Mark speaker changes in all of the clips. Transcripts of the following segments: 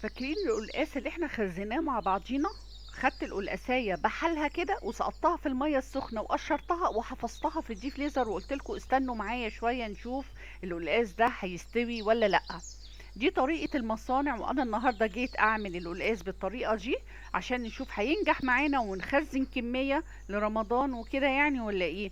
Speaker 1: فاكرين القلقاس اللي احنا خزناه مع بعضينا؟ خدت القلقاسايه بحالها كده وسقطتها في المية السخنة وقشرتها وحفظتها في ال deep freezer، وقلت لكم استنوا معايا شوية نشوف القلقاس ده هيستوي ولا لا. دي طريقه المصانع، وانا النهارده جيت اعمل القلقاس بالطريقة دي عشان نشوف هينجح معانا ونخزن كمية لرمضان وكده يعني ولا ايه.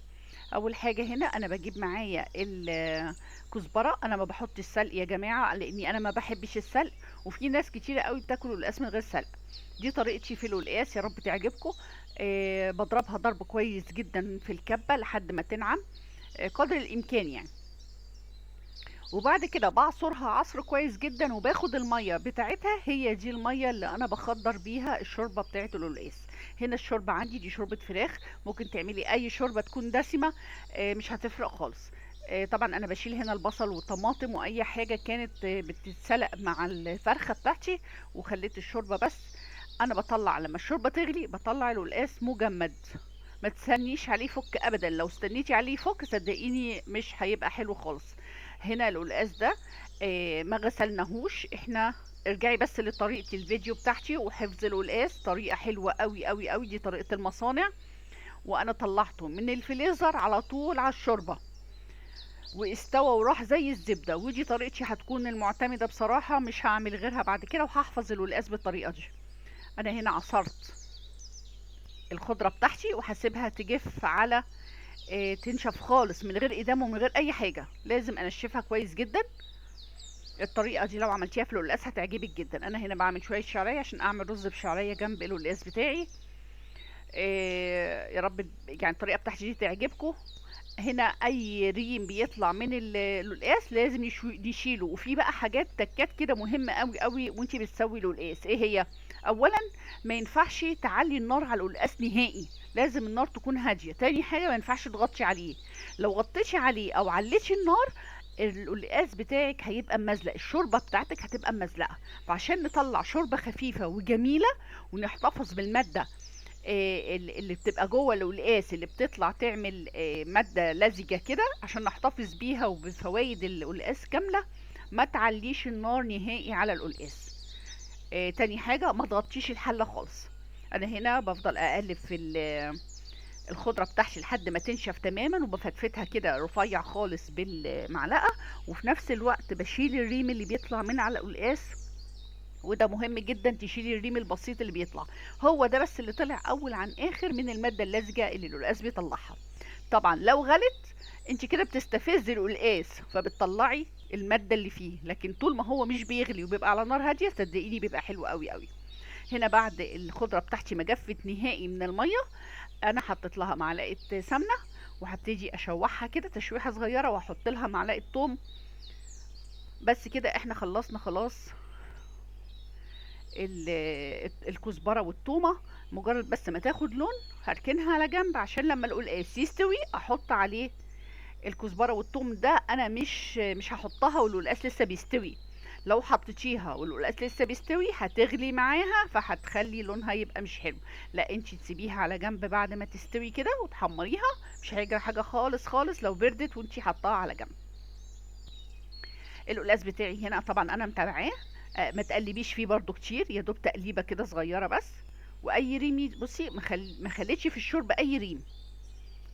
Speaker 1: اول حاجة هنا انا بجيب معايا الكزبره، انا ما بحطش السلق يا جماعة لاني انا ما بحبش السلق، وفي ناس كتيرة قوي بتاكل القلقاس من غير سلق. دي طريقتي في القلقاس، يا رب تعجبكم. بضربها ضرب كويس جدا في الكبه لحد ما تنعم، قدر الامكان يعني. وبعد كده بعصرها عصر كويس جدا، وباخد المية بتاعتها، هي دي المية اللي انا بخضر بيها الشوربة بتاعت القلقاس. هنا الشوربة عندي دي شوربة فراخ، ممكن تعملي اي شوربة تكون دسمة، مش هتفرق خالص. طبعا انا بشيل هنا البصل والطماطم واي حاجة كانت بتتسلق مع الفرخه بتاعتي، وخليت الشوربة بس. انا بطلع لما الشوربة تغلي بطلع القلقاس مجمد، ما تستنيش عليه يفك ابدا، لو استنيتي عليه يفك صدقيني مش هيبقى حلو خالص. هنا القلقاس ده، ما غسلناهوش احنا، ارجعي بس لطريقه الفيديو بتاعتي وحفظ القلقاس، طريقه حلوة قوي قوي قوي، دي طريقه المصانع. وانا طلعته من الفريزر على طول على الشوربة واستوى وراح زي الزبدة، ودي طريقتي هتكون المعتمدة بصراحة، مش هعمل غيرها بعد كده، وهحفظ القلقاس بالطريقة دي. انا هنا عصرت الخضرة بتاعتي وهسيبها تجف على، تنشف خالص من غير ايدام ومن غير اي حاجة، لازم انشفها كويس جدا. الطريقة دي لو عملتيها في القلقاس هتعجبك جدا. انا هنا بعمل شوية شعرية عشان اعمل رز بشعريه جنب القلقاس بتاعي. يا رب الطريقة بتاعتي دي تعجبكم. هنا اي ريم بيطلع من القلقاس لازم نشيله. وفي بقى حاجات تكات كده مهمة قوي قوي وانتي بتسوي القلقاس. ايه هي؟ اولا ما ينفعش تعلي النار على القلقاس نهائي، لازم النار تكون هادية. تاني حاجة ما ينفعش تغطي عليه، لو غطيتي عليه او عليتي النار القلقاس بتاعك هيبقى مزلق، الشوربة بتاعتك هتبقى مزلقه. فعشان نطلع شوربة خفيفة وجميلة ونحتفظ بالماده، اللي بتبقى جوه القلقاس اللي بتطلع تعمل، مادة لزجه كده، عشان نحتفظ بيها وبفوائد القلقاس كاملة، ما تعليش النار نهائي على القلقاس. تاني حاجة ما تغطيش الحلة خالص. انا هنا بفضل اقلب في الخضرة بتاعتي لحد ما تنشف تماما، وبفتفتها كده رفيع خالص بالمعلقه، وفي نفس الوقت بشيل الريم اللي بيطلع من على القلقاس، وده مهم جدا تشيلي الريم البسيط اللي بيطلع، هو ده بس اللي طلع اول عن اخر من المادة اللزجه اللي القلقاس بيطلعها. طبعا لو غلت انت كده بتستفزي القلقاس فبتطلعي المادة اللي فيه، لكن طول ما هو مش بيغلي وبيبقى على نار هادية صدقيني بيبقى حلو قوي قوي. هنا بعد الخضرة بتاعتي ما جفت نهائي من المية، انا حطيت لها معلقه سمنه وهبتدي اشوحها كده تشويحه صغيرة، واحط لها معلقه توم بس كده. احنا خلصنا خلاص الكزبره والتومه، مجرد بس ما تاخد لون هركنها على جنب عشان لما القلقاس يستوي احط عليه الكزبره والتوم. ده انا مش هحطها والقلقاس لسه بيستوي، لو حطيتيها والقلقاس لسه بيستوي هتغلي معاها فهتخلي لونها يبقى مش حلو، لا انتي تسيبيها على جنب بعد ما تستوي كده وتحمريها، مش هيجرى حاجة خالص خالص لو بردت وانتي حطاها على جنب. القلقاس بتاعي هنا طبعا انا متابعاه، ما تقلبيش فيه برضو كتير، يا دوب تقليبه كده صغيرة بس. واي ريم بصي ما خليتش في الشوربة اي ريم،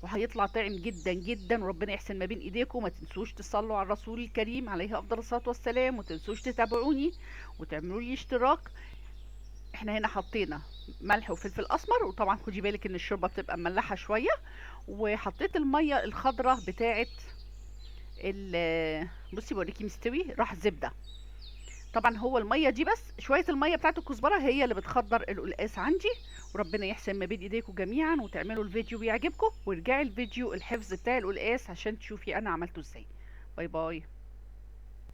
Speaker 1: وهيطلع طعم جدا جدا. وربنا يحسن ما بين ايديكم. ما تنسوش تصلوا على الرسول الكريم عليه افضل الصلاة والسلام، وما تنسوش تتابعوني وتعملوا لي اشتراك. احنا هنا حطينا ملح وفلفل اسمر، وطبعا خدي بالك ان الشوربة بتبقى مملحه شوية، وحطيت المية الخضراء بتاعه بصي بوريكي مستوي راح زبدة. طبعا هو المية دي بس شوية المية بتاعت الكزبره هي اللي بتخضر القلقاس عندي. وربنا يحسن ما بين ايديكم جميعا، وتعملوا الفيديو ويعجبكم، وارجعي الفيديو الحفظ بتاع القلقاس عشان تشوفي انا عملته ازاي. bye bye.